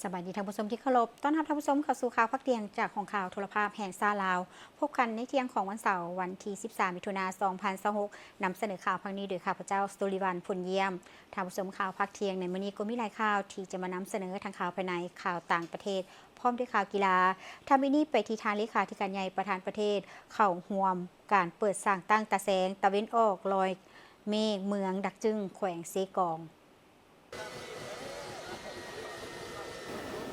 ສະບາຍດີທ່ານຜູ້ຊົມທີ່ເຄົາລົບ, ຕ້ອນຮັບທ່ານຜູ້ຊົມເຂົ້າສູ່ຂ່າວພາກທ່ຽງຈາກຫ້ອງຂ່າວໂທລະພາບແຫ່ງຊາດລາວ. ພົບກັນໃນທ່ຽງຂອງວັນເສົາ ວັນທີສິບສາມ ມິຖຸນາ ສອງພັນຊາວຫົກ, ນຳສະເໜີຂ່າວພາກນີ້ໂດຍຂ້າພະເຈົ້າ ສຸລິວັນ ພົນຢ້ຽມ. ທ່ານຜູ້ຊົມ, ຂ່າວພາກທ່ຽງໃນມື້ນີ້ກໍມີຫຼາຍຂ່າວທີ່ຈະມານຳສະເໜີ, ທັງຂ່າວພາຍໃນ, ຂ່າວຕ່າງປະເທດ, ພ້ອມດ້ວຍຂ່າວກິລາ. ຖ້າມີນີ້ໄປທີ່ທ່ານເລຂາທິການໃຫຍ່ປະທານປະເທດ ເຂົ້າຮ່ວມການເປີດສ້າງຕັ້ງຕາແສງຕາເວັນອອກລອຍເມກເມືອງດັກຈຶງ ແຂວງເຊກອງ.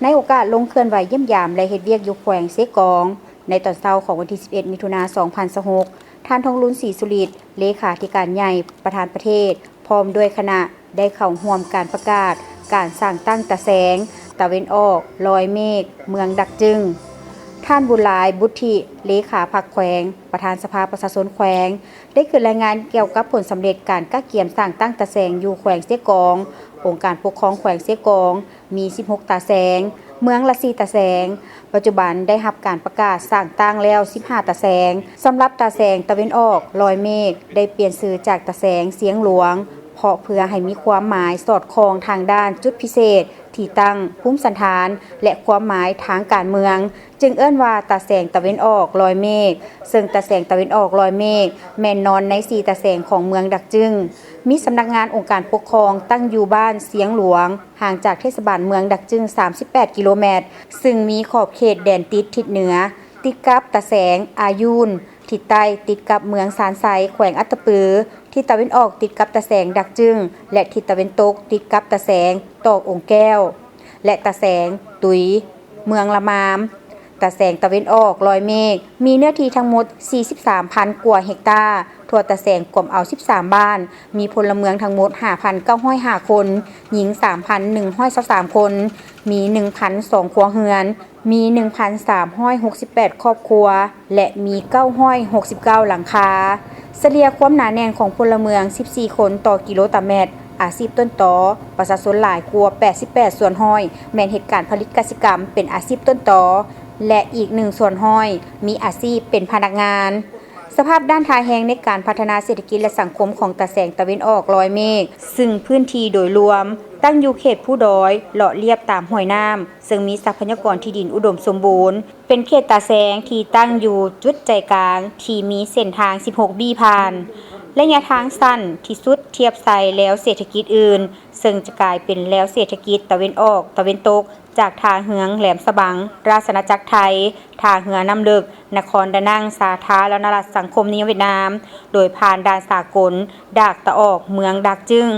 ໃນໂອກາດລົງເຄື່ອນໄຫວຢ້ຽມຢາມ ແລະ ເຮັດວຽກຢູ່ແຂວງເຊກອງ ໃນຕອນເຊົ້າຂອງວັນທີສິບເອັດ ມິຖຸນາ ສອງພັນຊາວຫົກ, ທ່ານ ທອງລຸນ ສີສຸລິດ ເລຂາທິການໃຫຍ່ປະທານປະເທດ ພ້ອມດ້ວຍຄະນະ ໄດ້ເຂົ້າຮ່ວມການປະກາດການສ້າງຕັ້ງຕາແສງຕາເວັນອອກລອຍເມກເມືອງດັກຈຶງ. ທ່ານ ບຸນຫຼາຍ ບຸດທິ ເລຂາພັກແຂວງ, ປະທານສະພາປະຊາຊົນແຂວງ ໄດ້ຂຶ້ນລາຍງານກ່ຽວກັບຜົນສຳເລັດການກະກຽມສ້າງຕັ້ງຕາແສງຢູ່ແຂວງເຊກອງ. ອົງການປົກຄອງແຂວງເຊກອງມີສິບຫົກຕາແສງ, ເມືອງລະສີ່ຕາແສງ. ປັດຈຸບັນໄດ້ຮັບການປະກາດສ້າງຕັ້ງແລ້ວສິບຫ້າຕາແສງ. ສຳລັບຕາແສງຕາເວັນອອກລອຍເມກ ໄດ້ປ່ຽນຊື່ຈາກຕາແສງຊຽງຫຼວງ ເພາະເພື່ອໃຫ້ມີຄວາມໝາຍສອດຄ່ອງທາງດ້ານຈຸດພິເສດ, ທີ່ຕັ້ງ, ພູມສັນຖານ ແລະ ຄວາມໝາຍທາງການເມືອງ. ຈຶ່ງເອີ້ນວ່າຕາແສງຕາເວັນອອກລອຍເມກ, ເຊິ່ງຕາແສງຕາເວັນອອກລອຍເມກ ແມ່ນໜຶ່ງໃນສີ່ຕາແສງຂອງເມືອງດັກຈຶງ. ມີສຳນັກງານອົງການປົກຄອງຕັ້ງຢູ່ບ້ານຊຽງຫຼວງ, ຫ່າງຈາກເທດສະບານເມືອງດັກຈຶງສາມສິບແປດກິໂລແມັດ, ເຊິ່ງມີຂອບເຂດແດນຕິດທິດເໜືອ ຕິດກັບຕາແສງອາຢູນ, ທິດໃຕ້ຕິດກັບເມືອງຊານໄຊ ແຂວງອັດຕະປື, ທິດຕາເວັນອອກຕິດກັບຕາແສງດັກຈຶງ ແລະ ທິດຕາເວັນຕົກຕິດກັບຕາແສງຕອກອົງແກ້ວ ແລະ ຕາແສງຕຸຍ ເມືອງລະມາມ. ຕາແສງຕາເວັນອອກລອຍເມກ ມີເນື້ອທີ່ທັງໝົດສີ່ສິບສາມພັນກວ່າເຮັກຕາ, ທົ່ວຕາແສງກວມເອົາສິບສາມບ້ານ, ມີພົນລະເມືອງທັງໝົດຫ້າພັນເກົ້າຮ້ອຍຫ້າຄົນ, ຍິງສາມພັນໜຶ່ງຮ້ອຍຊາວສາມຄົນ, ມີໜຶ່ງພັນສອງຄົວເຮືອນ, ມີໜຶ່ງພັນສາມຮ້ອຍຫົກສິບແປດຄອບຄົວ ແລະ ມີເກົ້າຮ້ອຍຫົກສິບເກົ້າຫຼັງຄາ. ສະເລ່ຍຄວາມໜາແໜ້ນຂອງພົນລະເມືອງສິບສີ່ຄົນຕໍ່ກິໂລຕາແມັດ. ອາຊີບຕົ້ນຕໍ, ປະຊາຊົນຫຼາຍກວ່າແປດສິບແປດສ່ວນຮ້ອຍ ແມ່ນເຮັດການຜະລິດກະສິກຳເປັນອາຊີບຕົ້ນຕໍ ແລະ ອີກໜຶ່ງສ່ວນຮ້ອຍ ມີອາຊີບເປັນພະນັກງານ. ສະພາບດ້ານທ່າແຮງໃນການພັດທະນາເສດຖະກິດ ແລະ ສັງຄົມຂອງຕາແສງຕາເວັນອອກລອຍເມກ, ຊຶ່ງພື້ນທີ່ໂດຍລວມຕັ້ງຢູ່ເຂດພູດອຍ ເລາະລຽບຕາມຫ້ວຍນ້ຳ, ເຊິ່ງມີຊັບພະຍາກອນທີ່ດິນອຸດົມສົມບູນ. ເປັນເຂດຕາແສງທີ່ຕັ້ງຢູ່ຈຸດໃຈກາງທີ່ມີເສັ້ນທາງສິບຫົກບີ້ຜ່ານ. ໄລຍະທາງສັ້ນທີ່ສຸດທຽບໃສ່ແລວເສດຖະກິດອື່ນ, ເຊິ່ງຈະກາຍເປັນແລວເສດຖະກິດຕາເວັນອອກຕາເວັນຕົກ ຈາກທ່າເຮືອງແຫຼມສະບັງ ລາຊະອານາຈັກໄທ, ທ່າເຮືອນ້ຳເລິກ ນະຄອນດານັງ ສາທາລະນະລັດສັງຄົມນິຍົມຫວຽດນາມ, ໂດຍຜ່ານດ່ານສາກົນດາກຕາອອກເມືອງດາກຈຶງ,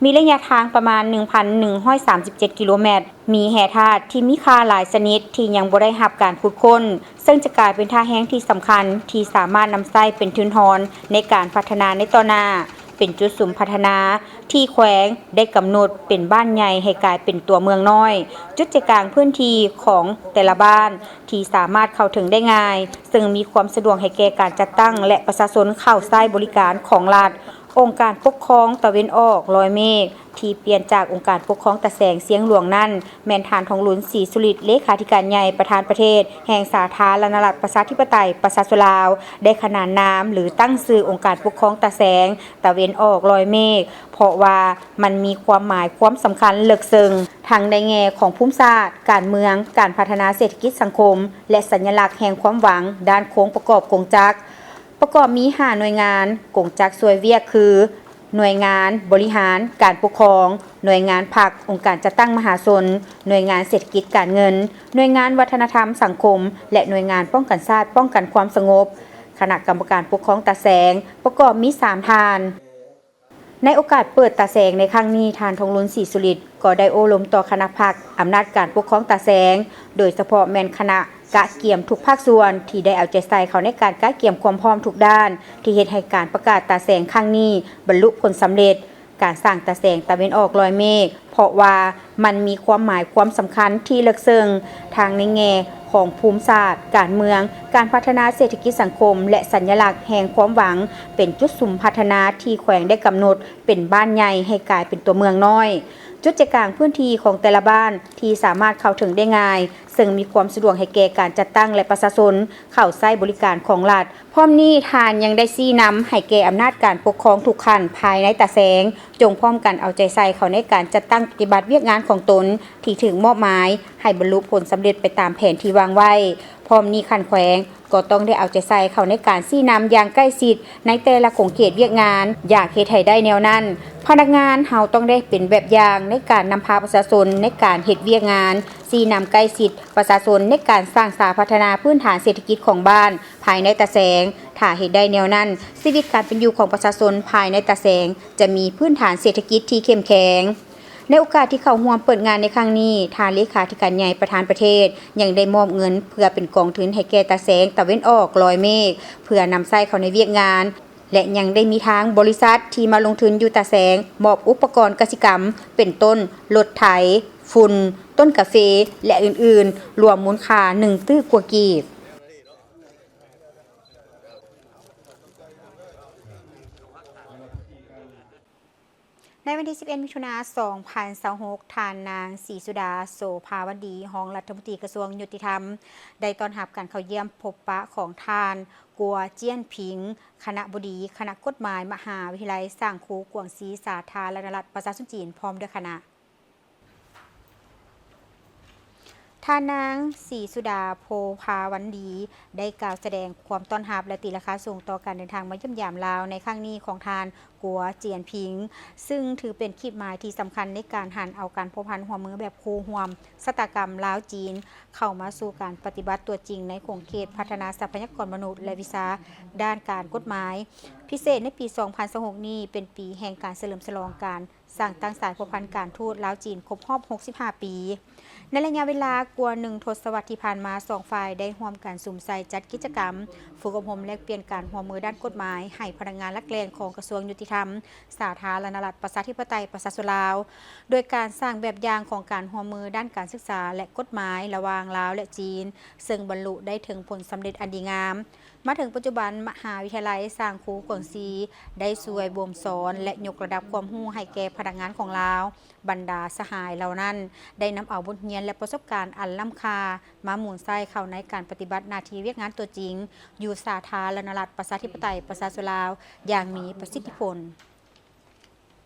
ມີໄລຍະທາງປະມານໜຶ່ງພັນໜຶ່ງຮ້ອຍສາມສິບເຈັດກິໂລແມັດ. ມີແຮ່ທາດທີ່ມີຄ່າຫຼາຍຊະນິດທີ່ຍັງບໍ່ໄດ້ຮັບການຂຸດຄົ້ນ, ເຊິ່ງຈະກາຍເປັນທ່າແຮງທີ່ສຳຄັນທີ່ສາມາດນຳໃຊ້ເປັນທຶນຮອນໃນການພັດທະນາໃນຕໍ່ໜ້າ, ເປັນຈຸດສຸມພັດທະນາທີ່ແຂວງໄດ້ກຳນົດເປັນບ້ານໃຫຍ່ໃຫ້ກາຍເປັນຕົວເມືອງນ້ອຍ, ຈຸດໃຈກາງພື້ນທີ່ຂອງແຕ່ລະບ້ານທີ່ສາມາດເຂົ້າເຖິງໄດ້ງ່າຍ, ເຊິ່ງມີຄວາມສະດວກໃຫ້ແກ່ການຈັດຕັ້ງ ແລະ ປະຊາຊົນເຂົ້າໃຊ້ບໍລິການຂອງລັດ. ອົງການປົກຄອງຕາເວັນອອກລອຍເມກ ທີ່ປ່ຽນຈາກອົງການປົກຄອງຕາແສງຊຽງຫຼວງນັ້ນ ແມ່ນທ່ານ ທອງລຸນ ສີສຸລິດ ເລຂາທິການໃຫຍ່ປະທານປະເທດແຫ່ງສາທາລະນະລັດປະຊາທິປະໄຕປະຊາຊົນລາວ ໄດ້ຂນານນາມ ຫຼື ຕັ້ງຊື່ອົງການປົກຄອງຕາແສງຕາເວັນອອກລອຍເມກ ເພາະວ່າມັນມີຄວາມໝາຍຄວາມສຳຄັນເລິກເຊິ່ງ ທັງໃນແງ່ຂອງພູມສາດ, ການເມືອງ, ການພັດທະນາເສດຖະກິດສັງຄົມ ແລະ ສັນຍະລັກແຫ່ງຄວາມຫວັງດ້ານໂຄງປະກອບກົງຈັກ. ປະກອບມີຫ້າໜ່ວຍງານກົງຈັກຊ່ວຍວຽກຄື ໜ່ວຍງານບໍລິຫານການປົກຄອງ, ໜ່ວຍງານພັກ, ອົງການຈັດຕັ້ງມະຫາຊົນ, ໜ່ວຍງານເສດຖະກິດການເງິນ, ໜ່ວຍງານວັດທະນະທຳສັງຄົມ ແລະ ໜ່ວຍງານປ້ອງກັນຊາດປ້ອງກັນຄວາມສະຫງົບ. ຄະນະກຳມະການປົກຄອງຕາແສງປະກອບມີສາມທ່ານ. ໃນໂອກາດເປີດຕາແສງໃນຄັ້ງນີ້, ທ່ານ ທອງລຸນ ສີສຸລິດ ກໍໄດ້ໂອ້ລົມຕໍ່ຄະນະພັກອຳນາດການປົກຄອງຕາແສງ, ໂດຍສະເພາະແມ່ນຄະນະກະກຽມທຸກພາກສ່ວນທີ່ໄດ້ເອົາໃຈໃສ່ເຂົ້າໃນການກະກຽມຄວາມພ້ອມທຸກດ້ານ ທີ່ເຮັດໃຫ້ການປະກາດຕາແສງຄັ້ງນີ້ບັນລຸຜົນສຳເລັດ. ການສ້າງຕາແສງຕາເວັນອອກລອຍເມກ ເພາະວ່າມັນມີຄວາມໝາຍຄວາມສຳຄັນທີ່ເລິກເຊິ່ງ ທັງໃນແງ່ຂອງພູມສາດ, ການເມືອງ, ການພັດທະນາເສດຖະກິດສັງຄົມ ແລະ ສັນຍະລັກແຫ່ງຄວາມຫວັງ ເປັນຈຸດສຸມພັດທະນາທີ່ແຂວງໄດ້ກຳນົດເປັນບ້ານໃຫຍ່ໃຫ້ກາຍເປັນຕົວເມືອງນ້ອຍ. ຈຸດໃຈກາງພື້ນທີ່ຂອງແຕ່ລະບ້ານທີ່ສາມາດເຂົ້າເຖິງໄດ້ງ່າຍ, ເຊິ່ງມີຄວາມສະດວກໃຫ້ແກ່ການຈັດຕັ້ງ ແລະ ປະຊາຊົນເຂົ້າໃຊ້ບໍລິການຂອງລັດ. ພ້ອມນີ້, ທ່ານຍັງໄດ້ຊີ້ນຳໃຫ້ແກ່ອຳນາດການປົກຄອງທຸກຂັ້ນພາຍໃນຕາແສງ, ຈົ່ງພ້ອມກັນເອົາໃຈໃສ່ເຂົ້າໃນການຈັດຕັ້ງປະຕິບັດວຽກງານຂອງຕົນທີ່ຖືກມອບໝາຍ ໃຫ້ບັນລຸຜົນສຳເລັດໄປຕາມແຜນທີ່ວາງໄວ້. ພ້ອມນີ້, ຂັ້ນແຂວງ ກໍຕ້ອງໄດ້ເອົາໃຈໃສ່ເຂົ້າໃນການຊີ້ນຳຢ່າງໃກ້ຊິດໃນແຕ່ລະຂົງເຂດວຽກງານ. ຢາກເຮັດໃຫ້ໄດ້ແນວນັ້ນ, ພະນັກງານເຮົາຕ້ອງໄດ້ເປັນແບບຢ່າງໃນການນຳພາປະຊາຊົນໃນການເຮັດວຽກງານ, ຊີ້ນຳໃກ້ຊິດປະຊາຊົນໃນການສ້າງສາພັດທະນາພື້ນຖານເສດຖະກິດຂອງບ້ານພາຍໃນຕາແສງ. ຖ້າເຮັດໄດ້ແນວນັ້ນ, ຊີວິດການເປັນຢູ່ຂອງປະຊາຊົນພາຍໃນຕາແສງຈະມີພື້ນຖານເສດຖະກິດທີ່ເຂັ້ມແຂງ. ໃນໂອກາດທີ່ເຂົ້າຮ່ວມເປີດງານໃນຄັ້ງນີ້, ທ່ານເລຂາທິການໃຫຍ່ປະທານປະເທດ ຍັງໄດ້ມອບເງິນເພື່ອເປັນກອງທຶນໃຫ້ແກ່ຕາແສງຕາເວັນອອກລອຍເມກ ເພື່ອນຳໃຊ້ເຂົ້າໃນວຽກງານ ແລະ ຍັງໄດ້ມີທາງບໍລິສັດທີ່ມາລົງທຶນຢູ່ຕາແສງ ມອບອຸປະກອນກະສິກຳ ເປັນຕົ້ນ ລົດໄຖ, ຝຸ່ນ, ຕົ້ນກາເຟ ແລະ ອື່ນໆ ລວມມູນຄ່າໜຶ່ງຕື້ກວ່າກີບ. ໃນວັນທີສິບເອັດ ມິຖຸນາ ສອງພັນຊາວຫົກ, ທ່ານນາງ ສີສຸດາ ໂສພາວັນດີ ຮອງລັດຖະມົນຕີກະຊວງຍຸຕິທຳ ໄດ້ຕ້ອນຮັບການເຂົ້າຢ້ຽມພົບປະຂອງທ່ານ ກົວ ຈຽນຜິງ ຄະນະບໍດີຄະນະກົດໝາຍ ມະຫາວິທະຍາໄລຊາງຄູກວາງຊີ ສາທາລະນະລັດປະຊາຊົນຈີນ ພ້ອມດ້ວຍຄະນະ. ທ່ານນາງ ສີສຸດາ ໂພພາວັນດີ ໄດ້ກ່າວສະແດງຄວາມຕ້ອນຮັບ ແລະ ຕີລາຄາສູງຕໍ່ການເດີນທາງມາຢ້ຽມຢາມລາວໃນຄັ້ງນີ້ຂອງທ່ານ ກົວ ຈຽນຜິງ, ຊຶ່ງຖືເປັນຂີດໝາຍທີ່ສຳຄັນໃນການຫັນເອົາການພົວພັນຮ່ວມມືແບບຄູ່ຮ່ວມຊະຕາກຳລາວ-ຈີນ ເຂົ້າມາສູ່ການປະຕິບັດຕົວຈິງໃນຂົງເຂດພັດທະນາຊັບພະຍາກອນມະນຸດ ແລະ ວິຊາດ້ານການກົດໝາຍ. ພິເສດໃນປີສອງພັນຊາວຫົກນີ້ ເປັນປີແຫ່ງການສະເຫຼີມສະຫຼອງການ ສ້າງຕັ້ງສາຍພົວພັນການທູດລາວ-ຈີນຄົບຮອບຫົກສິບຫ້າປີ. ໃນໄລຍະເວລາກວ່າໜຶ່ງທົດສະວັດທີ່ຜ່ານມາ, ສອງຝ່າຍໄດ້ຮ່ວມກັນສຸມໃສ່ຈັດກິດຈະກຳຝຶກອົບຮົມແລກປ່ຽນການຮ່ວມມືດ້ານກົດໝາຍໃຫ້ພະນັກງານຫຼັກແຫຼ່ງຂອງກະຊວງຍຸຕິທຳ ສາທາລະນະລັດປະຊາທິປະໄຕປະຊາຊົນລາວ, ໂດຍການສ້າງແບບຢ່າງຂອງການຮ່ວມມືດ້ານການສຶກສາ ແລະ ກົດໝາຍລະຫວ່າງລາວ ແລະ ຈີນ, ເຊິ່ງບັນລຸໄດ້ເຖິງຜົນສຳເລັດອັນດີງາມ. ມາເຖິງປັດຈຸບັນ, ມະຫາວິທະຍາໄລຊາງຄູກວາງຊີ ໄດ້ຊ່ວຍບົ່ມສອນ ແລະ ຍົກລະດັບຄວາມຮູ້ໃຫ້ແກ່ພະນັກງານຂອງລາວ. ບັນດາສະຫາຍເຫຼົ່ານັ້ນ ໄດ້ນຳເອົາບົດຮຽນ ແລະ ປະສົບການອັນລ້ຳຄ່າ ມາໝູນໃຊ້ເຂົ້າໃນການປະຕິບັດໜ້າທີ່ວຽກງານຕົວຈິງ ຢູ່ສາທາລະນະລັດປະຊາທິປະໄຕປະຊາຊົນລາວ ຢ່າງມີປະສິດທິຜົນ.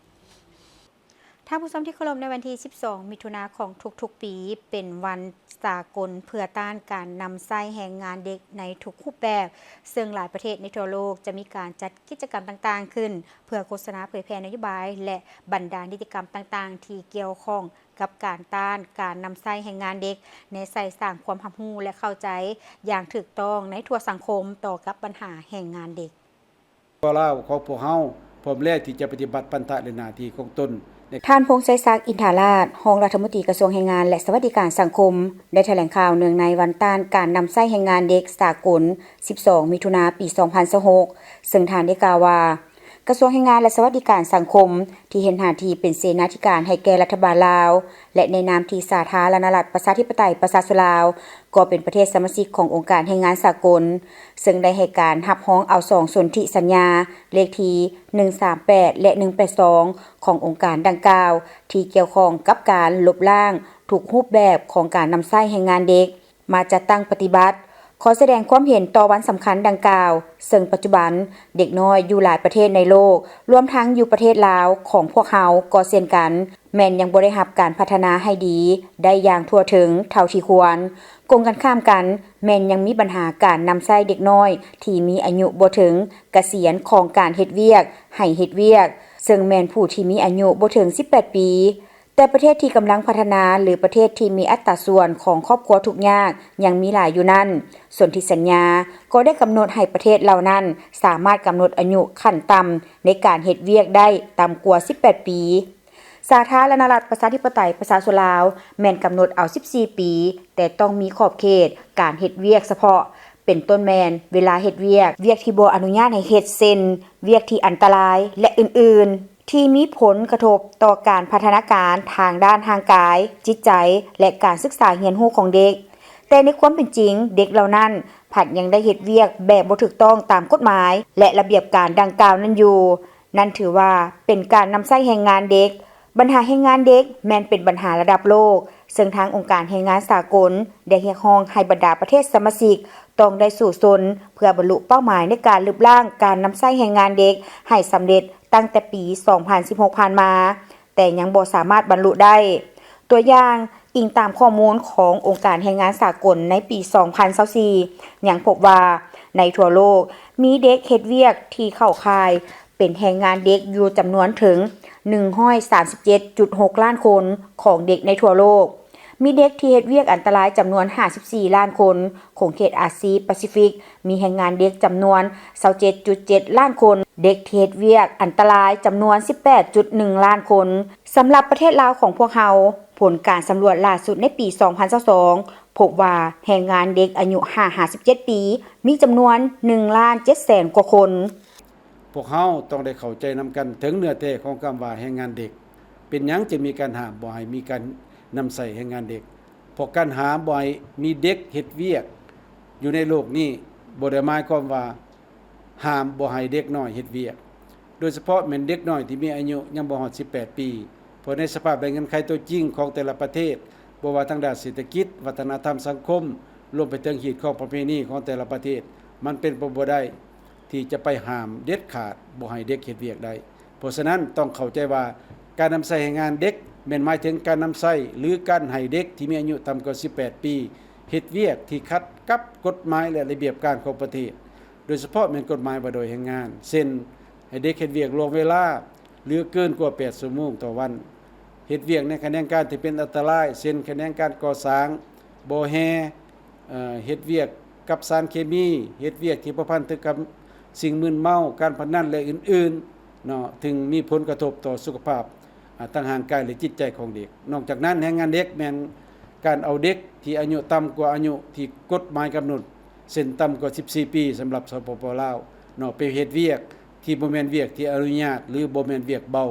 ທ່ານຜູ້ຊົມທີ່ເຄົາລົບ, ໃນວັນທີສິບສອງ ມິຖຸນາຂອງທຸກໆປີ ເປັນວັນສາກົນເພື່ອຕ້ານການນຳໃຊ້ແຮງງານເດັກໃນທຸກຮູບແບບ, ເຊິ່ງຫຼາຍປະເທດໃນທົ່ວໂລກຈະມີການຈັດກິດຈະກຳຕ່າງໆຂຶ້ນ ເພື່ອໂຄສະນາເຜີຍແຜ່ນະໂຍບາຍ ແລະ ບັນດານິຕິກຳຕ່າງໆທີ່ກ່ຽວຂ້ອງກັບການຕ້ານການນຳໃຊ້ແຮງງານເດັກ, ແນໃສ່ສ້າງຄວາມຮັບຮູ້ ແລະ ເຂົ້າໃຈຢ່າງຖືກຕ້ອງໃນທົ່ວສັງຄົມຕໍ່ກັບບັນຫາແຮງງານເດັກ. ພວກເຮົາ ຂອງພວກເຮົາ ພ້ອມແລ້ວທີ່ຈະປະຕິບັດພັນທະ ແລະ ໜ້າທີ່ຂອງຕົນ. ທ່ານ ພົງໄຊສັກ ອິນທາລາດ ຮອງລັດຖະມົນຕີກະຊວງແຮງງານ ແລະ ສະຫວັດດີການສັງຄົມ ໄດ້ຖະແຫຼງຂ່າວເນື່ອງໃນວັນຕ້ານການນຳໃຊ້ແຮງງານເດັກສາກົນ ສິບສອງ ມິຖຸນາ ປີສອງພັນຊາວຫົກ ເຊິ່ງທ່ານໄດ້ກ່າວວ່າ ກະຊວງແຮງງານ ແລະ ສະຫວັດດີການສັງຄົມ ທີ່ເຮັດໜ້າທີ່ເປັນເສນາທິການໃຫ້ແກ່ລັດຖະບານລາວ ແລະ ໃນນາມທີ່ສາທາລະນະລັດປະຊາທິປະໄຕປະຊາຊົນລາວ ກໍເປັນປະເທດສະມາຊິກຂອງອົງການແຮງງານສາກົນ, ເຊິ່ງໄດ້ໃຫ້ການຮັບຮອງເອົາສອງສົນທິສັນຍາ ເລກທີໜຶ່ງສາມແປດ ແລະ ໜຶ່ງແປດສອງ ຂອງອົງການດັ່ງກ່າວ ທີ່ກ່ຽວຂ້ອງກັບການລົບລ້າງທຸກຮູບແບບຂອງການນຳໃຊ້ແຮງງານເດັກ ມາຈັດຕັ້ງປະຕິບັດ. ຂໍສະແດງຄວາມເຫັນຕໍ່ວັນສຳຄັນດັ່ງກ່າວ, ເຊິ່ງປັດຈຸບັນເດັກນ້ອຍຢູ່ຫຼາຍປະເທດໃນໂລກ, ລວມທັງຢູ່ປະເທດລາວຂອງພວກເຮົາກໍເຊັ່ນກັນ, ແມ່ນຍັງບໍ່ໄດ້ຮັບການພັດທະນາໃຫ້ດີໄດ້ຢ່າງທົ່ວເຖິງເທົ່າທີ່ຄວນ. ກົງກັນຂ້າມກັນ, ແມ່ນຍັງມີບັນຫາການນຳໃຊ້ເດັກນ້ອຍທີ່ມີອາຍຸບໍ່ເຖິງກະສຽນຂອງການເຮັດວຽກໃຫ້ເຮັດວຽກ, ເຊິ່ງແມ່ນຜູ້ທີ່ມີອາຍຸບໍ່ເຖິງສິບແປດປີ. ແຕ່ປະເທດທີ່ກຳລັງພັດທະນາ ຫຼື ປະເທດທີ່ມີອັດຕາສ່ວນຂອງຄອບຄົວທຸກຍາກຍັງມີຫຼາຍຢູ່ນັ້ນ, ສົນທິສັນຍາກໍໄດ້ກຳນົດໃຫ້ປະເທດເຫຼົ່ານັ້ນສາມາດກຳນົດອາຍຸຂັ້ນຕ່ຳໃນການເຮັດວຽກໄດ້ຕ່ຳກວ່າສິບແປດປີ. ສາທາລະນະລັດປະຊາທິປະໄຕປະຊາຊົນລາວ ແມ່ນກຳນົດເອົາສິບສີ່ປີ, ແຕ່ຕ້ອງມີຂອບເຂດການເຮັດວຽກສະເພາະ, ເປັນຕົ້ນແມ່ນເວລາເຮັດວຽກ, ວຽກທີ່ບໍ່ອະນຸຍາດໃຫ້ເຮັດ ເຊັ່ນ ວຽກທີ່ອັນຕະລາຍ ແລະ ອື່ນໆ. ທີ່ມີຜົນກະທົບຕໍ່ການພັດທະນາການທາງດ້ານຮ່າງກາຍ, ຈິດໃຈ ແລະ ການສຶກສາຮຽນຮູ້ຂອງເດັກ. ແຕ່ໃນຄວາມເປັນຈິງ, ເດັກເຫຼົ່ານັ້ນພັດຍັງໄດ້ເຮັດວຽກແບບບໍ່ຖືກຕ້ອງຕາມກົດໝາຍ ແລະ ລະບຽບການດັ່ງກ່າວນັ້ນຢູ່. ນັ້ນຖືວ່າເປັນການນຳໃຊ້ແຮງງານເດັກ ບັນຫາແຮງງານເດັກແມ່ນເປັນບັນຫາລະດັບໂລກ, ເຊິ່ງທາງອົງການແຮງງານສາກົນໄດ້ຮຽກຮ້ອງໃຫ້ບັນດາປະເທດສະມາຊິກຕ້ອງໄດ້ສູ້ຊົນເພື່ອບັນລຸເປົ້າໝາຍໃນການລຶບລ້າງການນຳໃຊ້ແຮງງານເດັກໃຫ້ສຳເລັດຕັ້ງແຕ່ປີສອງພັນສິບຫົກຜ່ານມາ, ແຕ່ຍັງບໍ່ສາມາດບັນລຸໄດ້. ຕົວຢ່າງ, ອີງຕາມຂໍ້ມູນຂອງອົງການແຮງງານສາກົນໃນປີສອງພັນຊາວສີ່ ຍັງພົບວ່າໃນທົ່ວໂລກມີເດັກເຮັດວຽກທີ່ເຂົ້າຂ່າຍ ເປັນແຮງງານເດັກຢູ່ຈຳນວນເຖິງໜຶ່ງຮ້ອຍສາມສິບເຈັດຈຸດຫົກລ້ານຄົນຂອງເດັກໃນທົ່ວໂລກ. ມີເດັກທີ່ເຮັດວຽກອັນຕະລາຍຈຳນວນຫ້າສິບສີ່ລ້ານຄົນ, ຂົງເຂດອາຊີປາຊີຟິກມີແຮງງານເດັກຈຳນວນຊາວເຈັດຈຸດເຈັດລ້ານຄົນ, ເດັກທີ່ເຮັດວຽກອັນຕະລາຍຈຳນວນສິບແປດຈຸດໜຶ່ງລ້ານຄົນ. ສຳລັບປະເທດລາວຂອງພວກເຮົາ, ຜົນການສຳຫຼວດລ່າສຸດໃນປີສອງພັນຊາວສອງ ພົບວ່າແຮງງານເດັກອາຍຸຫ້າຫາສິບເຈັດປີ ມີຈຳນວນໜຶ່ງລ້ານເຈັດແສນກວ່າຄົນ. ພວກເຮົາຕ້ອງໄດ້ເຂົ້າໃຈນຳກັນເຖິງເນື້ອແທ້ຂອງຄຳວ່າແຮງງານເດັກ. ເປັນຫຍັງຈຶ່ງມີການຫ້າມບໍ່ໃຫ້ມີການນຳໃຊ້ແຮງງານເດັກ? ເພາະການຫ້າມບໍ່ໃຫ້ມີເດັກເຮັດວຽກຢູ່ໃນໂລກນີ້ ບໍ່ໄດ້ໝາຍຄວາມວ່າຫ້າມບໍ່ໃຫ້ເດັກນ້ອຍເຮັດວຽກ, ໂດຍສະເພາະແມ່ນເດັກນ້ອຍທີ່ມີອາຍຸຍັງບໍ່ຮອດສິບແປດປີ. ເພາະໃນສະພາບແລະເງື່ອນໄຂຕົວຈິງຂອງແຕ່ລະປະເທດ, ບໍ່ວ່າທາງດ້ານເສດຖະກິດ, ວັດທະນະທຳສັງຄົມ, ລວມໄປເຖິງຮີດຄອງປະເພນີຂອງແຕ່ລະປະເທດ, ມັນເປັນໄປບໍ່ໄດ້ທີ່ຈະໄປຫ້າມເດັດຂາດບໍ່ໃຫ້ເດັກເຮັດວຽກໄດ້. ເພາະສະນັ້ນ, ຕ້ອງເຂົ້າໃຈວ່າການນຳໃຊ້ແຮງງານເດັກແມ່ນໝາຍເຖິງການນຳໃຊ້ ຫຼື ການໃຫ້ເດັກທີ່ມີອາຍຸຕ່ຳກວ່າສິບແປດປີເຮັດວຽກທີ່ຂັດກັບກົດໝາຍ ແລະ ລະບຽບການຂອງປະເທດ, ໂດຍສະເພາະແມ່ນກົດໝາຍວ່າດ້ວຍແຮງງານ, ເຊັ່ນ ໃຫ້ເດັກເຮັດວຽກລ່ວງເວລາ ຫຼື ເກີນກວ່າແປດຊົ່ວໂມງຕໍ່ວັນ, ເຮັດວຽກໃນຂະແໜງການທີ່ເປັນອັນຕະລາຍ ເຊັ່ນ ຂະແໜງການກໍ່ສ້າງ, ບໍ່ແຮ່, ເຮັດວຽກກັບສານເຄມີ, ເຮັດວຽກທີ່ພົວພັນເຖິງກັບສິ່ງມຶນເມົາ, ການພະນັນ ແລະ ອື່ນໆເນາະ, ເຊິ່ງມີຜົນກະທົບຕໍ່ສຸຂະພາບ ອາ ທັງຮ່າງກາຍ ແລະ ຈິດໃຈຂອງເດັກ. ນອກຈາກນັ້ນ, ແຮງງານເດັກແມ່ນການເອົາເດັກທີ່ອາຍຸຕ່ຳກວ່າອາຍຸທີ່ກົດໝາຍກຳນົດ, ເຊັ່ນ ຕ່ຳກວ່າສິບສີ່ປີ ສຳລັບ ສປປ ລາວເນາະ, ໄປເຮັດວຽກທີ່ບໍ່ແມ່ນວຽກທີ່ອະນຸຍາດ ຫຼື ບໍ່ແມ່ນວຽກເບົາ,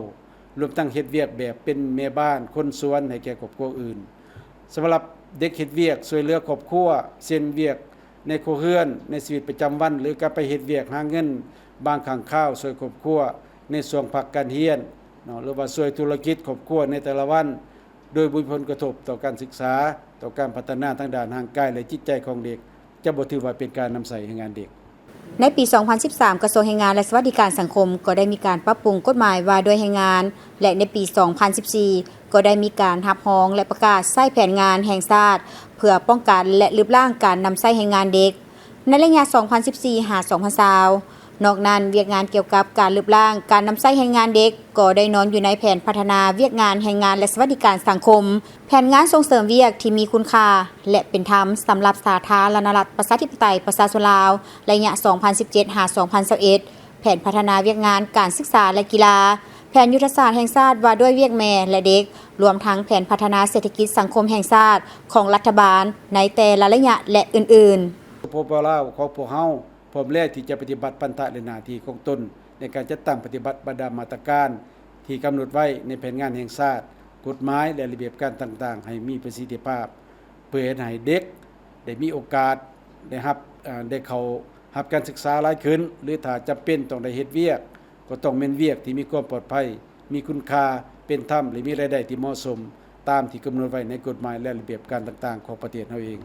ລວມທັງເຮັດວຽກແບບເປັນແມ່ບ້ານ, ຄົນສວນໃຫ້ແກ່ຄອບຄົວອື່ນ. ສຳລັບເດັກເຮັດວຽກຊ່ວຍເຫຼືອຄອບຄົວ, ເຊັ່ນ ວຽກໃນຄົວເຮືອນ, ໃນຊີວິດປະຈຳວັນ ຫຼື ກະໄປເຮັດວຽກຫາເງິນບາງຄັ້ງຄາວຊ່ວຍຄອບຄົວໃນຊ່ວງພັກການຮຽນເນາະ, ຫຼືວ່າຊ່ວຍທຸລະກິດຄອບຄົວໃນແຕ່ລະວັນ, ໂດຍບໍ່ມີຜົນກະທົບຕໍ່ການສຶກສາ, ຕໍ່ການພັດທະນາທາງດ້ານຮ່າງກາຍ ແລະ ຈິດໃຈຂອງເດັກ, ຈະບໍ່ຖືວ່າເປັນການນຳໃຊ້ແຮງງານເດັກ. ໃນປີສອງພັນສິບສາມ ກະຊວງແຮງງານ ແລະ ສະຫວັດດີການສັງຄົມກໍໄດ້ມີການປັບປຸງກົດໝາຍວ່າດ້ວຍແຮງງານ ແລະ ໃນປີສອງພັນສິບສີ່ ກໍໄດ້ມີການຮັບຮອງ ແລະ ປະກາດໃຊ້ແຜນງານແຫ່ງຊາດ ເພື່ອປ້ອງກັນ ແລະ ລຶບລ້າງການນຳໃຊ້ແຮງງານເດັກ ໃນໄລຍະສອງພັນສິບສີ່ ຫາ ສອງພັນຊາວ. ນອກນັ້ນ, ວຽກງານກ່ຽວກັບການລຶບລ້າງການນຳໃຊ້ແຮງງານເດັກ ກໍໄດ້ນອນຢູ່ໃນແຜນພັດທະນາວຽກງານແຮງງານ ແລະ ສະຫວັດດີການສັງຄົມ, ແຜນງານສົ່ງເສີມວຽກທີ່ມີຄຸນຄ່າ ແລະ ເປັນທຳ ສຳລັບສາທາລະນະລັດ ປະຊາທິປະໄຕ ປະຊາຊົນລາວ ໄລຍະສອງພັນສິບເຈັດ ຫາ ສອງພັນຊາວເອັດ, ແຜນພັດທະນາວຽກງານການສຶກສາ ແລະ ກິລາ, ແຜນຍຸດທະສາດແຫ່ງຊາດວ່າດ້ວຍວຽກແມ່ ແລະ ເດັກ, ລວມທັງແຜນພັດທະນາເສດຖະກິດສັງຄົມແຫ່ງຊາດຂອງລັດຖະບານໃນແຕ່ລະໄລຍະ ແລະ ອື່ນໆ. ສປປ ລາວຂອງພວກເຮົາ ພ້ອມແລ້ວທີ່ຈະປະຕິບັດພັນທະ ແລະ ໜ້າທີ່ຂອງຕົນໃນການຈັດຕັ້ງປະຕິບັດບັນດາມາດຕະການທີ່ກຳນົດໄວ້ໃນແຜນງານແຫ່ງຊາດ, ກົດໝາຍ ແລະ ລະບຽບການຕ່າງໆ ໃຫ້ມີປະສິດທິພາບ, ເພື່ອເຮັດໃຫ້ເດັກໄດ້ມີໂອກາດໄດ້ຮັບ, ເອີ່, ໄດ້ເຂົ້າຮັບການສຶກສາຫຼາຍຂຶ້ນ ຫຼື ຖ້າຈຳເປັນຕ້ອງໄດ້ເຮັດວຽກ, ກໍຕ້ອງແມ່ນວຽກທີ່ມີຄວາມປອດໄພ, ມີຄຸນຄ່າ, ເປັນທຳ ແລະ ມີລາຍໄດ້ທີ່ເໝາະສົມ ຕາມທີ່ກຳນົດໄວ້ໃນກົດໝາຍ ແລະ ລະບຽບການຕ່າງໆຂອງປະເທດເຮົາເອງ.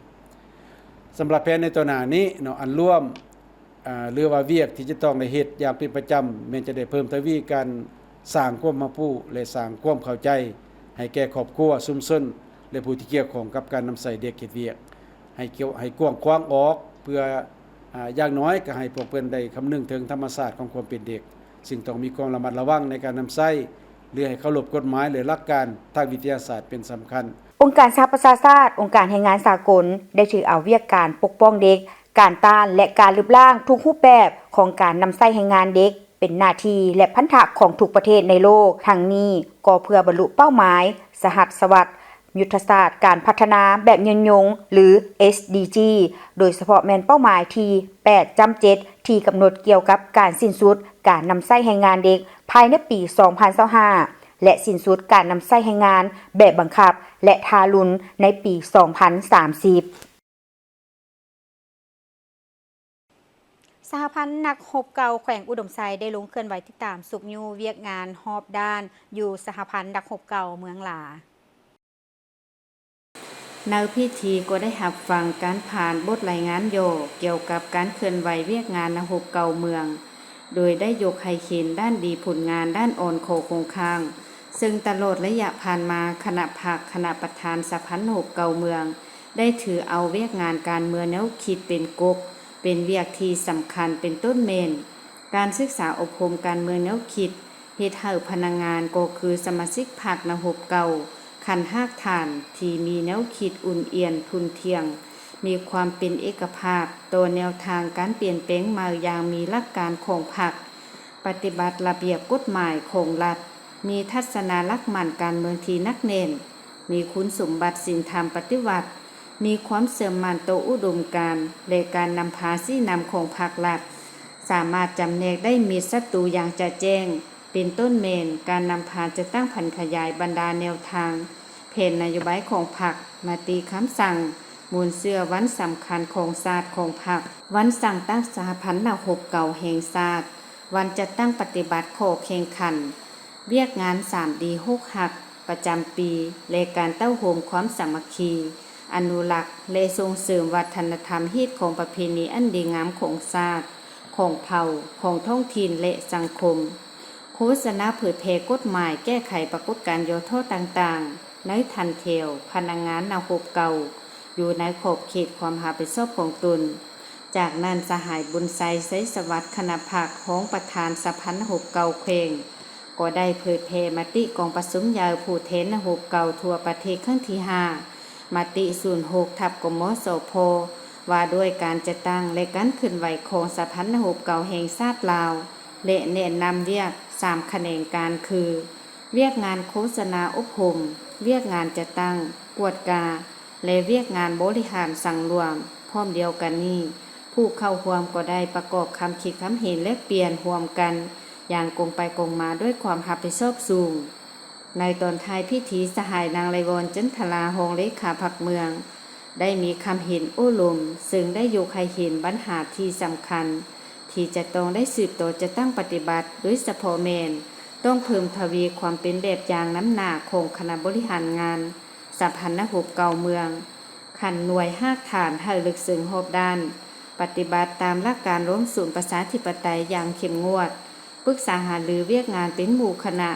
ສຳລັບແຜນໃນຕໍ່ໜ້ານີ້ເນາະ, ອັນລວມ ອາ ຫຼືວ່າວຽກທີ່ຈະຕ້ອງໄດ້ເຮັດຢ່າງເປັນປະຈຳ ແມ່ນຈະໄດ້ເພີ່ມທະວີການສ້າງຄວາມຮັບຮູ້ ແລະ ສ້າງຄວາມເຂົ້າໃຈໃຫ້ແກ່ຄອບຄົວ, ຊຸມຊົນ ແລະ ຜູ້ທີ່ກ່ຽວຂ້ອງກັບການນຳໃຊ້ເດັກເຮັດວຽກ ໃຫ້ກວ້າງຂວາງອອກ ເພື່ອ ອາ ຢ່າງໜ້ອຍກໍໃຫ້ພວກເພິ່ນໄດ້ຄຳນຶງເຖິງທຳມະຊາດຂອງຄວາມເປັນເດັກ, ຊຶ່ງຕ້ອງມີຄວາມລະມັດລະວັງໃນການນຳໃຊ້ ຫຼື ໃຫ້ເຄົາລົບກົດໝາຍ ແລະ ຫຼັກການທາງວິທະຍາສາດເປັນສຳຄັນ. ອົງການສະຫະປະຊາຊາດ, ອົງການແຮງງານສາກົນ ໄດ້ຖືເອົາວຽກການປົກປ້ອງເດັກ, ການຕ້ານ ແລະ ການລຶບລ້າງທຸກຮູບແບບຂອງການນຳໃຊ້ແຮງງານເດັກ ເປັນໜ້າທີ່ ແລະ ພັນທະຂອງທຸກປະເທດໃນໂລກ. ທັງນີ້ກໍເພື່ອບັນລຸເປົ້າໝາຍສະຫັດສະວັດ, ຍຸດທະສາດການພັດທະນາແບບຍືນຍົງ ຫຼື ເອສດີຈີ, ໂດຍສະເພາະແມ່ນເປົ້າໝາຍທີແປດຈ້ຳເຈັດ ທີ່ກຳນົດກ່ຽວກັບການສິ້ນສຸດການນຳໃຊ້ແຮງງານເດັກພາຍໃນປີສອງພັນຊາວຫ້າ ແລະ ສິ້ນສຸດການນຳໃຊ້ແຮງງານແບບບັງຄັບ ແລະ ທາລຸນໃນປີສອງພັນສາມສິບ. ສະຫະພັນນັກຮົບເກົ່າແຂວງອຸດົມໄຊ ໄດ້ລົງເຄື່ອນໄຫວຕິດຕາມຊຸກຍູ້ວຽກງານຮອບດ້ານຢູ່ສະຫະພັນນັກຮົບເກົ່າເມືອງຫຼາ. ໃນພິທີກໍໄດ້ຮັບຟັງການຜ່ານບົດລາຍງານຫຍໍ້ກ່ຽວກັບການເຄື່ອນໄຫວວຽກງານນັກຮົບເກົ່າເມືອງ, ໂດຍໄດ້ຍົກໃຫ້ເຫັນດ້ານດີຜົນງານດ້ານອ່ອນຂໍ້ຄົງຄ້າງ, ເຊິ່ງຕະຫຼອດໄລຍະຜ່ານມາ ຄະນະພັກ, ຄະນະປະທານສະຫະພັນນັກຮົບເກົ່າເມືອງ ໄດ້ຖືເອົາວຽກງານການເມືອງແນວຄິດເປັນກົກ, ເປັນວຽກທີ່ສຳຄັນ ເປັນຕົ້ນແມ່ນ ການສຶກສາອົບຮົມການເມືອງແນວຄິດ, ເຮັດໃຫ້ພະນັກງານກໍຄືສະມາຊິກພັກນັກຮົບເກົ່າຂັ້ນຮາກຖານທີ່ມີແນວຄິດອຸ່ນອຽນທຸ່ນທ່ຽງ, ມີຄວາມເປັນເອກະພາບຕໍ່ແນວທາງການປ່ຽນແປງໃໝ່ຢ່າງມີຫຼັກການຂອງພັກ, ປະຕິບັດລະບຽບກົດໝາຍຂອງລັດ, ມີທັດສະນະຫຼັກໝັ້ນການເມືອງທີ່ໜັກແໜ້ນ, ມີຄຸນສົມບັດສິນທຳປະຕິວັດ, ມີຄວາມເຊື່ອໝັ້ນຕໍ່ອຸດົມການ ແລະ ການນຳພາຊີ້ນຳຂອງພັກລັດ, ສາມາດຈຳແນກໄດ້ມິດສັດຕູຢ່າງຈະແຈ້ງ, ເປັນຕົ້ນແມ່ນການນຳພາຈັດຕັ້ງຜັນຂະຫຍາຍບັນດາແນວທາງ, ແຜນນະໂຍບາຍຂອງພັກ, ມະຕິຄຳສັ່ງ, ມູນເຊື້ອວັນສຳຄັນຂອງຊາດຂອງພັກ, ວັນສ້າງຕັ້ງສະຫະພັນນັກຮົບເກົ່າແຫ່ງຊາດ, ວັນຈັດຕັ້ງປະຕິບັດຂໍ້ແຂ່ງຂັນ, ວຽກງານສາມດີຫົກຮັກປະຈຳປີ ແລະ ການເຕົ້າໂຮມຄວາມສາມັກຄີ, ອະນຸລັກ ແລະ ສົ່ງເສີມວັດທະນະທຳຮີດຄອງປະເພນີອັນດີງາມຂອງຊາດ, ຂອງເຜົ່າ, ຂອງທ້ອງຖິ່ນ ແລະ ສັງຄົມ. ໂຄສະນາເຜີຍແຜ່ກົດໝາຍແກ້ໄຂປາກົດການຫຍໍ້ທໍ້ຕ່າງໆ ໃນຖັນແຖວພະນັກງານນັກຮົບເກົ່າ ຢູ່ໃນຂອບເຂດຄວາມຮັບຜິດຊອບຂອງຕົນ. ຈາກນັ້ນ ສະຫາຍ ບຸນໄຊ ໄຊສະຫວັດ ຄະນະພັກ ຮອງປະທານສະຫະພັນນັກຮົບເກົ່າແຂວງ ກໍໄດ້ເຜີຍແຜ່ມະຕິກອງປະຊຸມໃຫຍ່ຜູ້ແທນນັກຮົບເກົ່າທົ່ວປະເທດຄັ້ງທີຫ້າ ມະຕິສູນຫົກ ທັບ ກມສພ ວ່າດ້ວຍການຈັດຕັ້ງ ແລະ ການເຄື່ອນໄຫວຂອງສະຫະພັນນັກຮົບເກົ່າແຫ່ງຊາດລາວ ແລະ ແນະນຳວຽກສາມຂະແໜງການຄື ວຽກງານໂຄສະນາອົບຮົມ, ວຽກງານຈັດຕັ້ງ, ກວດກາ ແລະ ວຽກງານບໍລິຫານສັງລວມ. ພ້ອມດຽວກັນນີ້, ຜູ້ເຂົ້າຮ່ວມກໍໄດ້ປະກອບຄຳຄິດຄຳເຫັນແລກປ່ຽນຮ່ວມກັນຢ່າງກົງໄປກົງມາດ້ວຍຄວາມຮັບຜິດຊອບສູງ. ໃນຕອນທ້າຍພິທີ, ສະຫາຍ ນາງ ໄລວອນ ຈັນທະລາ ຮອງເລຂາພັກເມືອງ ໄດ້ມີຄຳເຫັນໂອ້ລົມ, ເຊິ່ງໄດ້ຍົກໃຫ້ເຫັນບັນຫາທີ່ສຳຄັນ ທີ່ຈະຕ້ອງໄດ້ສືບຕໍ່ຈັດຕັ້ງປະຕິບັດ, ໂດຍສະເພາະແມ່ນຕ້ອງເພີ່ມທະວີຄວາມເປັນແບບຢ່າງນຳໜ້າຂອງຄະນະບໍລິຫານງານສະຫະພັນນັກຮົບເກົ່າເມືອງ ຂັ້ນໜ່ວຍຮາກຖານໃຫ້ເລິກເຊິ່ງຮອບດ້ານ, ປະຕິບັດຕາມຫຼັກການລວມສູນປະຊາທິປະໄຕຢ່າງເຂັ້ມງວດ, ປຶກສາຫາລືວຽກງານເປັນໝູ່ຄະນະ,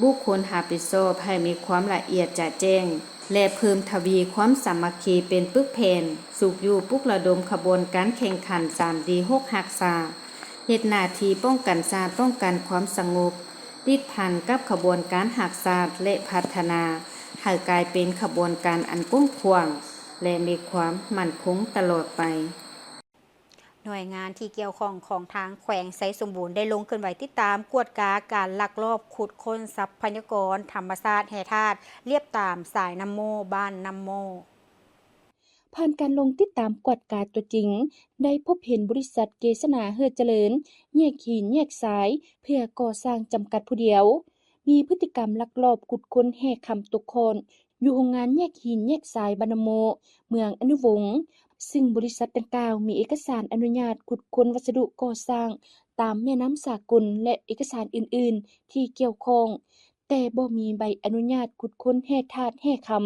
ບຸກຄົນຮັບຜິດຊອບໃຫ້ມີຄວາມລະອຽດຈະແຈ້ງ ແລະ ເພີ່ມທະວີຄວາມສາມັກຄີເປັນປຶກແຜ່ນ, ຊຸກຍູ້ປຸກລະດົມຂະບວນການແຂ່ງຂັນສາມດີຫົກຮັກຊາດ, ເຮັດໜ້າທີ່ປ້ອງກັນຊາດ, ປ້ອງກັນຄວາມສະຫງົບ, ຕິດພັນກັບຂະບວນການຮັກຊາດ ແລະ ພັດທະນາໃຫ້ກາຍເປັນຂະບວນການອັນກວ້າງຂວາງ ແລະ ມີຄວາມໝັ້ນຄົງຕະຫຼອດໄປ. ໜ່ວຍງານທີ່ກ່ຽວຂ້ອງຂອງທາງແຂວງໄຊສົມບູນ ໄດ້ລົງເຄື່ອນໄຫວຕິດຕາມກວດກາການລັກລອບຂຸດຄົ້ນຊັບພະຍາກອນທຳມະຊາດແຮ່ທາດລຽບຕາມສາຍນ້ຳໂມ້ ບ້ານນ້ຳໂມ້. ຜ່ານການລົງຕິດຕາມກວດກາຕົວຈິງ, ໄດ້ພົບເຫັນບໍລິສັດເກສະໜາເຮີດຈະເລີນ ແຍກຫີນແຍກຊາຍ ເພື່ອກໍ່ສ້າງຈຳກັດຜູ້ດຽວ, ມີພຶດຕິກຳລັກລອບຂຸດຄົ້ນແຮ່ຄຳຕົກຄ້ອນ ຢູ່ໂຮງງານແຍກຫີນແຍກຊາຍບ້ານນ້ຳໂມ້ ເມືອງອະນຸວົງ, ຊຶ່ງບໍລິສັດດັ່ງກ່າວມີເອກະສານອະນຸຍາດຂຸດຄົ້ນວັດສະດຸກໍ່ສ້າງຕາມແມ່ນ້ຳສາກົນ ແລະ ເອກະສານອື່ນໆທີ່ກ່ຽວຂ້ອງ, ແຕ່ບໍ່ມີໃບອະນຸຍາດຂຸດຄົ້ນແຮ່ທາດແຮ່ຄຳ.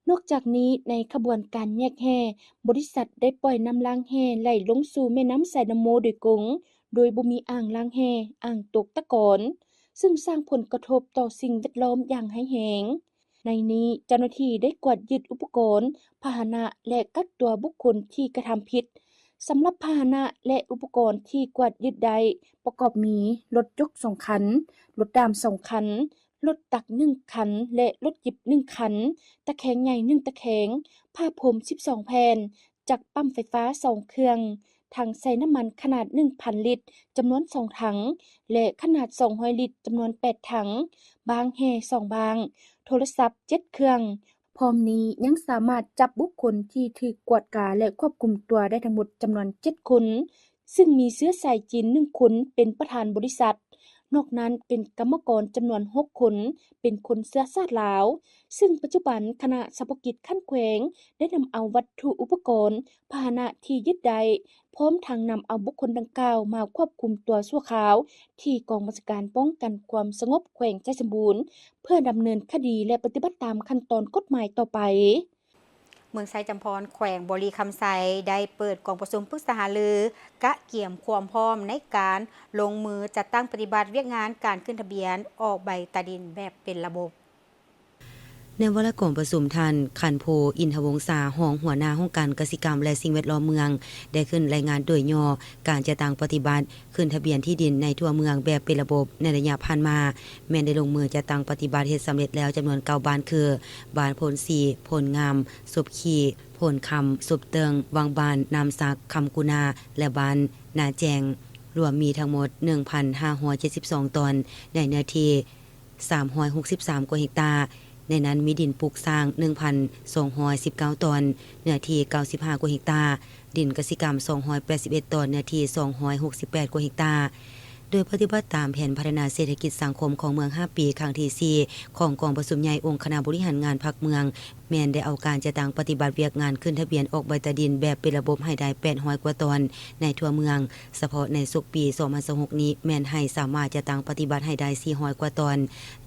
ນອກຈາກນີ້, ໃນຂະບວນການແຍກແຮ່, ບໍລິສັດໄດ້ປ່ອຍນ້ຳລ້າງແຮ່ໄຫຼລົງສູ່ແມ່ນ້ຳສາຍນ້ຳໂມໂດຍກົງ, ໂດຍບໍ່ມີອ່າງລ້າງແຮ່, ອ່າງຕົກຕະກອນ, ຊຶ່ງສ້າງຜົນກະທົບຕໍ່ສິ່ງແວດລ້ອມຢ່າງຮ້າຍແຮງ. ໃນນີ້ເຈົ້າໜ້າທີ່ໄດ້ກວດຍຶດອຸປະກອນ, ພາຫະນະ ແລະ ກັກຕົວບຸກຄົນທີ່ກະທຳຜິດ. ສຳລັບພາຫະນະ ແລະ ອຸປະກອນທີ່ກວດຍຶດໄດ້ ປະກອບມີ ລົດຈົກສອງຄັນ, ລົດດາມສອງຄັນ, ລົດຕັກໜຶ່ງຄັນ ແລະ ລົດກິບໜຶ່ງຄັນ, ຕະແຄງໃຫຍ່ໜຶ່ງຕະແຄງ, ຜ້າພົມສິບສອງແຜ່ນ, ຈັກປ້ຳໄຟຟ້າສອງເຄື່ອງ, ຖັງໃສ່ນ້ຳມັນຂະໜາດໜຶ່ງພັນລິດ ຈຳນວນສອງຖັງ ແລະ ຂະໜາດສອງຮ້ອຍລິດ ຈຳນວນແປດຖັງ, ບ້າງແຮ່ສອງບ້າງ, ໂທລະສັບເຈັດເຄື່ອງ. ພ້ອມນີ້ຍັງສາມາດຈັບບຸກຄົນທີ່ຖືກກວດກາ ແລະ ຄວບຄຸມຕົວໄດ້ທັງໝົດຈຳນວນເຈັດຄົນ, ຊຶ່ງມີເຊື້ອສາຍຈີນໜຶ່ງຄົນເປັນປະທານບໍລິສັດ. ນອກນັ້ນເປັນກຳມະກອນຈຳນວນຫົກຄົນ ເປັນຄົນເຊື້ອຊາດລາວ, ເຊິ່ງປັດຈຸບັນຄະນະສະເພາະກິດຂັ້ນແຂວງໄດ້ນຳເອົາວັດຖຸອຸປະກອນ ພາຫະນະທີ່ຍຶດໄດ້ ພ້ອມທັງນຳເອົາບຸກຄົນດັ່ງກ່າວມາຄວບຄຸມຕົວຊົ່ວຄາວ ທີ່ກອງບັນຊາການປ້ອງກັນຄວາມສະຫງົບແຂວງໄຊສົມບູນ ເພື່ອດຳເນີນຄະດີ ແລະ ປະຕິບັດຕາມຂັ້ນຕອນກົດໝາຍຕໍ່ໄປ. ເມືອງໄຊຈຳພອນ ແຂວງບໍລິຄຳໄຊ ໄດ້ເປີດກອງປະຊຸມປຶກສາຫາລື ກະກຽມຄວາມພ້ອມໃນການລົງມືຈັດຕັ້ງປະຕິບັດວຽກງານການຂຶ້ນທະບຽນອອກໃບຕາດິນແບບເປັນລະບົບ. ໃນວາລະກອງປະຊຸມ, ທ່ານ ຂັນໂພ ອິນທະວົງສາ ຮອງຫົວໜ້າຫ້ອງການກະສິກຳ ແລະ ສິ່ງແວດລ້ອມເມືອງ ໄດ້ຂຶ້ນລາຍງານໂດຍຫຍໍ້ການຈັດຕັ້ງປະຕິບັດ ຂຶ້ນທະບຽນທີ່ດິນໃນທົ່ວເມືອງແບບເປັນລະບົບໃນໄລຍະຜ່ານມາ, ແມ່ນໄດ້ລົງມືຈັດຕັ້ງປະຕິບັດເຮັດສຳເລັດແລ້ວຈຳນວນເກົ້າບ້ານ ຄື ບ້ານໂພນສີ, ໂພນງາມ, ສົບຂີ້, ໂພນຄຳ, ສົບເຕີງ, ວັງບານ, ນ້ຳສັກ, ຄຳກຸນາ ແລະ ບ້ານນາແຈ້ງ, ລວມມີທັງໝົດໜຶ່ງພັນຫ້າຮ້ອຍເຈັດສິບສອງຕອນ ໃນເນື້ອທີ່ ສາມຮ້ອຍຫົກສິບສາມກວ່າເຮັກຕາ, ໃນນັ້ນມີດິນປຸກສ້າງໜຶ່ງພັນສອງຮ້ອຍສິບເກົ້າຕອນ ເນື້ອທີ່ເກົ້າສິບຫ້າກວ່າເຮັກຕາ, ດິນກະສິກຳສອງຮ້ອຍແປດສິບເອັດຕອນ ເນື້ອທີ່ສອງຮ້ອຍຫົກສິບແປດກວ່າເຮັກຕາ. ໂດຍປະຕິບັດຕາມແຜນພັດທະນາເສດຖະກິດສັງຄົມຂອງເມືອງຫ້າປີ ຄັ້ງທີສີ່ ຂອງກອງປະຊຸມໃຫຍ່ອົງຄະນະບໍລິຫານງານພັກເມືອງ ແມ່ນໄດ້ເອົາການຈັດຕັ້ງປະຕິບັດວຽກງານຂຶ້ນທະບຽນອອກໃບຕາດິນແບບເປັນລະບົບໃຫ້ໄດ້ແປດຮ້ອຍກວ່າຕອນໃນທົ່ວເມືອງ. ສະເພາະໃນສົກປີສອງພັນຊາວຫົກນີ້ ແມ່ນໃຫ້ສາມາດຈັດຕັ້ງປະຕິບັດໃຫ້ໄດ້ສີ່ຮ້ອຍກວ່າຕອນ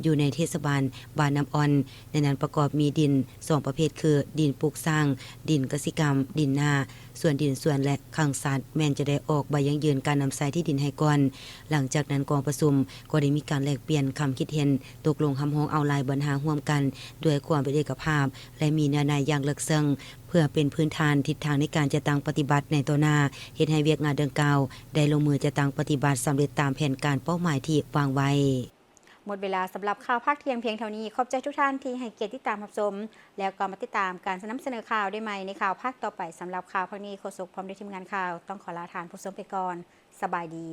ຢູ່ໃນເທດສະບານບ້ານນ້ຳອ່ອນ. ໃນນັ້ນປະກອບມີດິນສອງປະເພດ ຄື ດິນປຸກສ້າງ, ດິນກະສິກຳ, ດິນນາ, ສ່ວນດິນສວນ ແລະ ຄັງສັດ ແມ່ນຈະໄດ້ອອກໃບຢັ້ງຢືນການນຳໃຊ້ທີ່ດິນໃຫ້ກ່ອນ. ຫຼັງຈາກນັ້ນກອງປະຊຸມກໍໄດ້ມີການແລກປ່ຽນຄຳຄິດເຫັນ, ຕົກລົງຮັບຮອງເອົາຫຼາຍບັນຫາຮ່ວມກັນດ້ວຍຄວາມເປັນເອກະພາບ ແລະ ມີເນື້ອໃນຢ່າງເລິກເຊິ່ງ ເພື່ອເປັນພື້ນຖານທິດທາງໃນການຈັດຕັ້ງປະຕິບັດໃນຕໍ່ໜ້າ, ເຮັດໃຫ້ວຽກງານດັ່ງກ່າວໄດ້ລົງມືຈັດຕັ້ງປະຕິບັດສຳເລັດຕາມແຜນການເປົ້າໝາຍທີ່ວາງໄວ້. ໝົດເວລາສຳລັບຂ່າວພາກທ່ຽງພຽງເທົ່ານີ້. ຂອບໃຈທຸກທ່ານທີ່ໃຫ້ກຽດຕິດຕາມຮັບຊົມ, ແລ້ວກໍມາຕິດຕາມການນຳສະເໜີຂ່າວໄດ້ໃໝ່ໃນຂ່າວພາກຕໍ່ໄປ. ສຳລັບຂ່າວພາກນີ້ ໂຄສົກພ້ອມດ້ວຍທີມງານຂ່າວ ຕ້ອງຂໍລາທ່ານຜູ້ຊົມໄປກ່ອນ. ສະບາຍດີ.